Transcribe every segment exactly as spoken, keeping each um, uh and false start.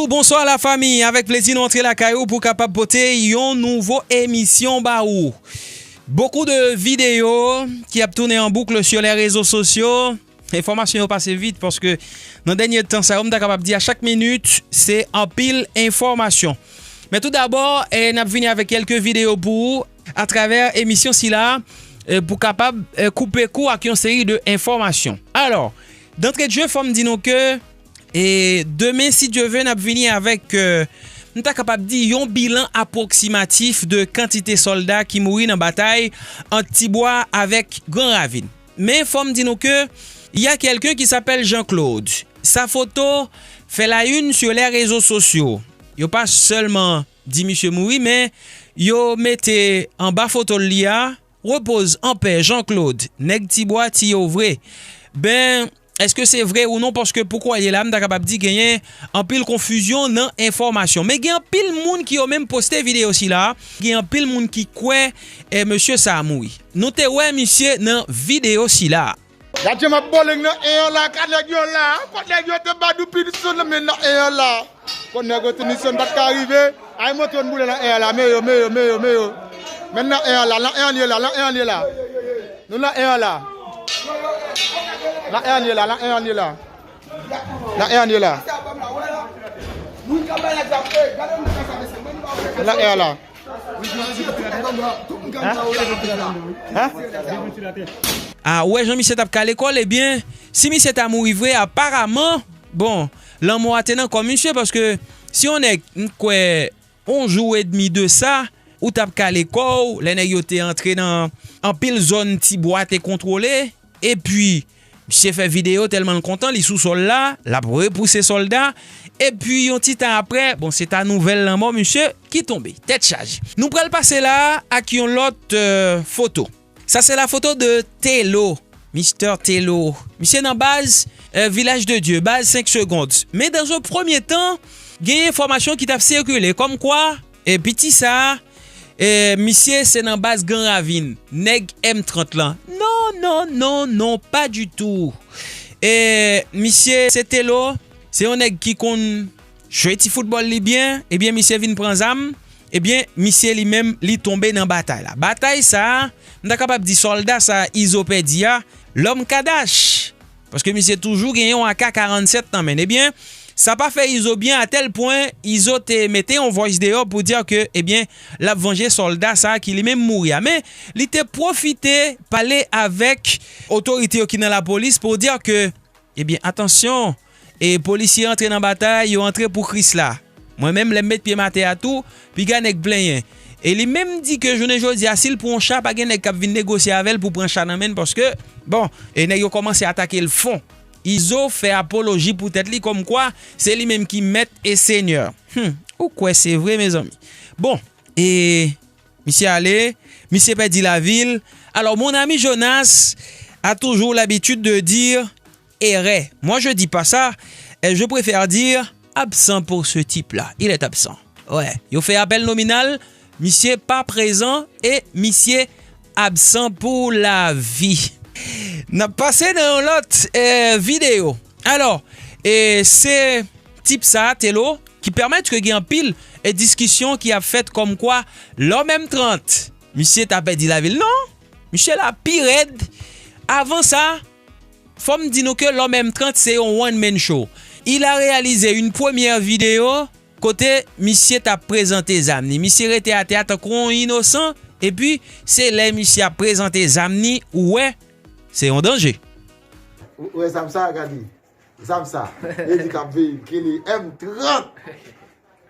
Bonsoir la famille, avec plaisir nou antre lakay ou pou kapab pote yon nouvo emisyon ba ou. Beaucoup de vidéos qui ap tourner en boucle sur les réseaux sociaux. Enfòmasyon yo pase vit paske nan dènye tan sa yo, m ta kapab di a chak minit, se anpil enfòmasyon. Men tou dabò, eh, n ap vini avèk kèlke videyo pou ou atravè emisyon sila, eh, pou kapab, eh, koupe kou ak yon seri de enfòmasyon. Alò, d'entrée de jeu, fò m di nou ke, eh, demen, si Dye ve, n ap vini avèk, eh, m ta kapab di yon bilan apwoksimatif de kantite sòlda ki mouri nan batay ant Tibwa avèk Gran Ravin. Men fò m di nou ke y a quelqu'un qui s'appelle Jean-Claude. Sa foto fè la une sur les réseaux sociaux. Yo pa sèlman di misye mouri, men yo mete anba foto l li a, repose en paix Jean-Claude, nèg Tibwa tiye w vre. Ben, èske se vre ou non? Paske pou kwè l ye la, m ta kapab di genyen anpil konfizyon nan enfòmasyon. Men gen anpil moun ki yo menm poste videyo sila. Gen anpil moun ki kwè, eh, mesye sa a mouri. Nou te wè misye nan videyo sila. Gad jan m ap bowling nan en an la, ka nèg yo la. Kot nèg yo te badou pil sou nan men nan en an la. Kot nèg yo te misyon pa t ka rive. Ay monte yon boule nan en an la, men yo, men yo, men yo, men yo. Men nan en an la, nan en an ye la, nan en an ye la. Nou nan en an la. Nan en an ye la, nan en an ye la. Nan en an ye la. Nan en an la. Hein? Hein? Ah, ou wè jan misye t ap kale kò l, ebyen, si misye ta mouri vre, aparaman, bon, lanmò a te nan kò misye, paske si yon nèg, m kwè, yon jou edmi de sa, ou t ap kale kò w, lè nèg yo te antre nan anpil zòn Tibwa te kontwole, epi misye fè videyo tèlman l kontan, li sou sòl la, l ap repouse sòlda, epi yon ti tan aprè, bon, se ta nouvèl lanmò misye ki tonbe. Tèt chaje. Nou pral pase la ak yon lòt, euh, foto. Sa se la foto de Telo, Mister Telo. Misye nan baz, euh, Vilaj de Dye, baz senk segond. Men dans un premier temps, gen enfòmasyon ki t ap sikile kòmkwa, e piti sa a, e misye se nan baz Gran Ravin, nèg M trant lan. Non, non, non, non, pa ditou. E misye se Telo, se yon nèg ki konn jwe ti foutbòl li byen, ebyen misye vin pran zam, ebyen misye li menm li tonbe nan batay la. Batay sa a, m ta kapab di sòlda sa a Izo pèdi a, lòm Kadash. Paske misye toujou gen yon A K karannsèt nan men l. Ebyen, sa pa fè Izo byen a tèl pwen, Izo te mete yon voice deyò pou di ke, ebyen, l ap vanje sòlda sa a ki li menm mouri a. Men, li te pwofite pale avèk otorite yo ki nan lapolis pou di ke, ebyen, atansyon, e polisye antre nan batay, yo antre pou Kris la. Mwen menm, lè m met pye m atè a tou, piga nèg plenyen. E li menm di ke jounen jodi a, si l pran yon cha, pa gen nèg k ap vin negosye avè l pou pran cha nan men l, paske, bon, e nèg yo kòmanse atake l fon. Izo fè apoloji pou tèt li, kòmkwa se li menm ki mèt e senyè. Hmm, ou kwè se vre, mezanmi? Bon, e misye ale, misye pèdi lavi l. Alors, mon ami Jonas a toujours l'habitude de dire erreur. Moi, je dis pas ça. Euh, je préfère dire absent pour ce type-là. Il est absent. Ouais. Yo fè apèl nominal, misye pa prezan e misye absan pou lavi. N ap pase nan yon lòt, eh, videyo. Alò, e se tip sa a, Telo, ki pèmèt ke gen anpil, e diskisyon ki ap fèt kòmkwa lòm M trant, misye ta pèdi lavi l. Non, misye la pi rèd. Avan sa, fò m di nou ke lòm M trant se yon one man show. Il a réalisé une première vidéo kote misye t ap prezante zam ni. Misye rete atè a tankou yon inosan, epi se lè misye ap prezante zam ni, ou wè, se yon danje. Ou wè zam sa, gade. Zam sa. E di k ap veye, ki li M trant.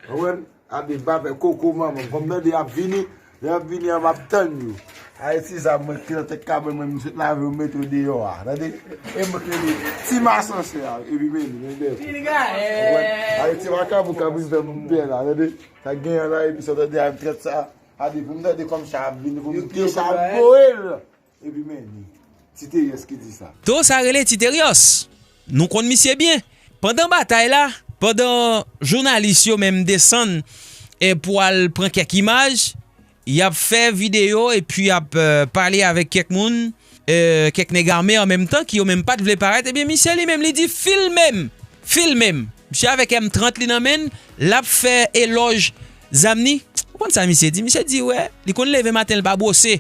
Ou konprann? Ap veye, pa fè koko manman. Kòm tande y ap vini, lè y ap vini an, m ap tann yo. Ayiti zam mwen ki nan tèt kabann mwen, m sot lave, m mete yo deyò a. Tande? E m rele ti masanse a, epi men li, men bèk. Ou konprann? Ayiti makabou k ap rive m byen la, tande? Sa k genyen la, epi sa w tande a M trant sa, gade, pou m tande kòm sa ap vini, pou m dechaboye l. Epi men li. Ti Teyès ki di sa. Toro sa rele Ti Teyès. Nou konn misye byen. Pandan batay la, pandan jounalis yo menm desann, e pou al pran kèk imaj, y ap fè videyo epi y ap, eh, pale avèk kèk moun, eh, kèk nèg ame an menm tan ki yo menm pa t vle parèt, ebyen misye li menm li di filme m, filme m. Misye avèk M trant li nan men l, l ap fè elòj zam ni. Ou konn sa misye di? Misye di, wè, li konn leve maten, l pa bwose.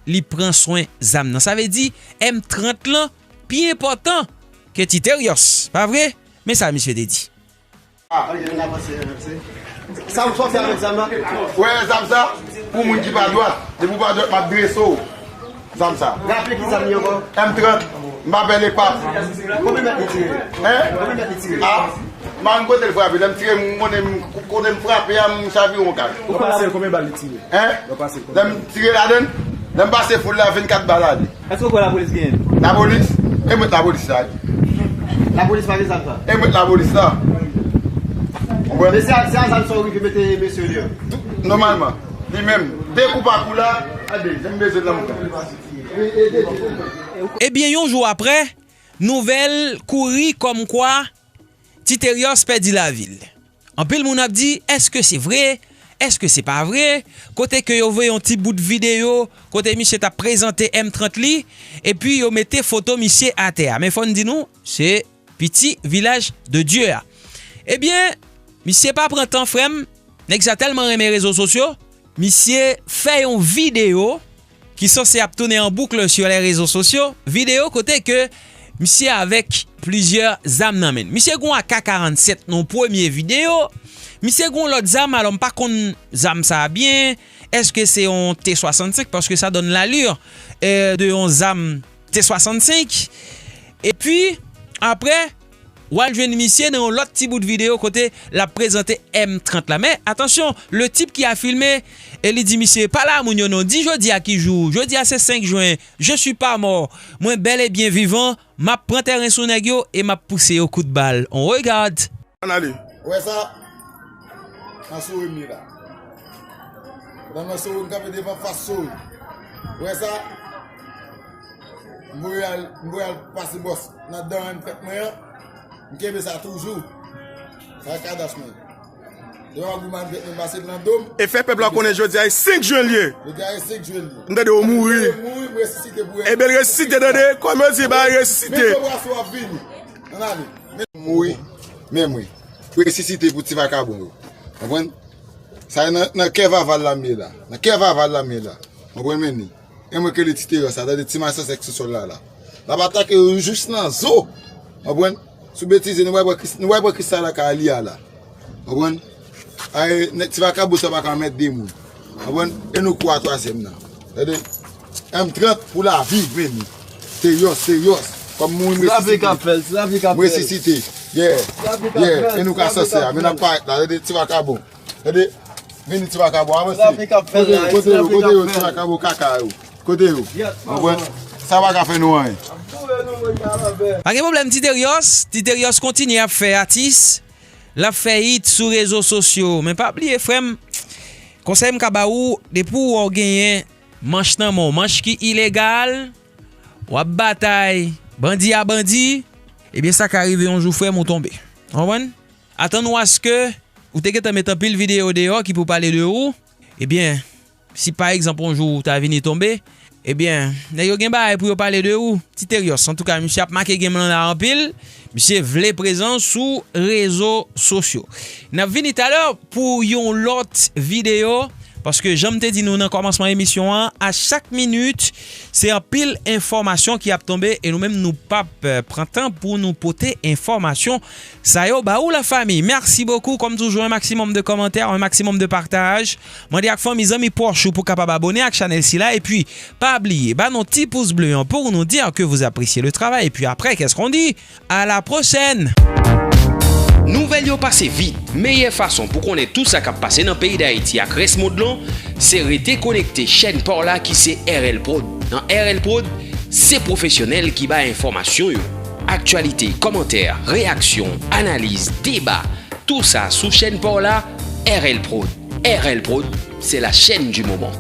Li pran swen zam nan. Sa vle di, M trant lan pi enpòtan ke Ti Terios. Pa vre? Men sa misye te di. Ah. Sa ou sòti avèk zam nan? Wè, zam sa, pou moun ki pa dwat. Depi w pa dwat, m ap drese w. Zam sa. Raple ki zam li ankò? M trant. M pa pè lepap. Konbyen mèt li tire? Hein? Konbyen mèt li tire? Ah. M pa konn kote l frape. Lè m tire, m konnen m, kote m frape a, m chavire yon kay. Ou pase l konbyen bal li tire? Hein? Ou pase l konbyen? Lè m tire ladann, lè m pase foul la, vennkat bal ale. Èske w kwè lapolis genyen? Lapolis? E mwen lapolis la wi. Lapolis pa gen zam sa? E mwen lapolis la. Ou konprann? Men se a, se a zam sa w rive mete mesye yo deyò? Nòmalman. Li menm. De kou pa kou la, a de, jan m bezwen l nan mouton. Ebyen, yon jou apre, nouvèl kouri kòmkwa Ti Terios pèdi lavi l. Anpil moun ap di, èske se vre? Èske se pa vre? Kote ke yo voye yon ti bout videyo, kote misye t ap prezante M trant li, epi yo mete foto misye atè a. Men fò n di nou, se piti Vilaj de Dye a. Ebyen, misye pa pran tan, frè m, nèg sa tèlman renmen rezo sosyo, misye fè yon videyo ki sanse ap tounen an boukl sur les réseaux sociaux, videyo kote ke misye avèk plizyè zam nan men l. Misye gen yon A K karannsèt nan yon premye videyo. Misye gen yon lòt zam, alò m pa konn zam sa a byen. Èske se yon T swasannsenk? Paske sa donne l'allure, euh, de yon zam T swasannsenk. Epi, apre, w al jwenn misye nan yon lòt ti bout videyo kote l ap prezante M trant la. Men, atansyon, le type qui a filmé, e li di misye, pale a moun yo non, di jodi a ki jou, jodi a se senk jen, je suis pas mort, mwen bèl e byen vivan, m ap pran tèren sou nèg yo e m ap pouse yo kout bal. On regarde. Ann ale. Ou wè sa? Nan souri m ye la. Pandan nan souri m kanpe devan fas souri. Ou wè sa? M voye al, m voye al pase bòs nan dan M trant mwen an. M kenbe sa toujou. Sa kadach mwen. Devan gouman M trant mwen pase l nan do m. E fè pèp la konnen jodi a e senk jen l ye. Jodi a e senk jen l ye. M tande yo mouri. Yo mouri, m resisite pou. Ebyen l resisite, tande. Kòm yo di, ba resisite. Men braso ap vini. Ann ale. M mouri. Men mwen. Resisite pou ti vakabon yo. Konprann? Sa e nan, nan kè Vaval la m ye la. Nan kè Vaval la m ye la. Konprann men ni. E mwen ke le Ti Terios la, tande ti masasèk sou sòl la la. L ap atake yo jis nan zo. Konprann? Si w betize, nou pral pran kris, nou pral pran kris la lakay li a la. Konprann? Ay, nèg ti vakabon sa pa ka mèt de moun. Konprann? E nou kou a twazyèm nan. Tande? M trant pou lavi, men ni. Terios, Terios. Kòm mouri m resisite. M resisite. Yeah. Yeah. E nou ka sòsè a. Men n ap parèt la. Tande? Ti vakabon. Tande? Vini ti vakabon. Avanse. Kote yo, kote yo, kote yo, ti vakabon kaka yo. Kote yo. Konprann? Sa pa ka fè nou anyen. Pa gen pwoblèm, Ti Terios. Ti Terios kontinye ap fè atis. L ap fè it sou rezo sosyo. Men pa bliye, frè m, konsèy m ka ba ou, depi w wè w genyen manch nan men w, manch ki ilegal, w ap batay bandi a bandi, ebyen sa ka rive yon jou, frè m, ou tonbe. Konprann? Atann ou aske ou te gentan met anpil videyo deyò ki pou pale de ou, ebyen, si pa egzanp yon jou ou ta vini tonbe, ebyen, nèg yo gen bagay pou yo pale de ou. Ti Terios, antouka, misye ap make game lan la anpil. Misye vle prezans sou rezo sosyo. N ap vini talè pou yon lòt videyo, paske jan m te di nou nan kòmansman emisyon an, a chak minit, se anpil enfòmasyon ki ap tonbe e nou menm nou p ap, eh, pran tan pou nou pote enfòmasyon sa yo ba ou, la famille. Merci beaucoup. Comme toujours, un maximum de commentaires, un maximum de partage. Mande ak fanmi, zanmi pwòch ou pou kapab abone ak chanèl sila. Epi, pa bliye, ba nou ti pous ble an pou nou dire que vous appréciez le travail. Epi apre, qu'est-ce qu'on dit? À la prochaine! Nouvèl yo pase vit. Meyè fason pou konnen tout sa k ap pase nan peyi Dayiti ak rès mond lan, se rete konekte chèn pa w la ki se R L Prod. Nan R L Prod, se pwofesyonèl ki bay enfòmasyon yo. Aktyalite, kòmantè, reyaksyon, analiz, deba, tou sa sou chèn pa w la, R L Prod. R L Prod, c'est la chaîne du moment.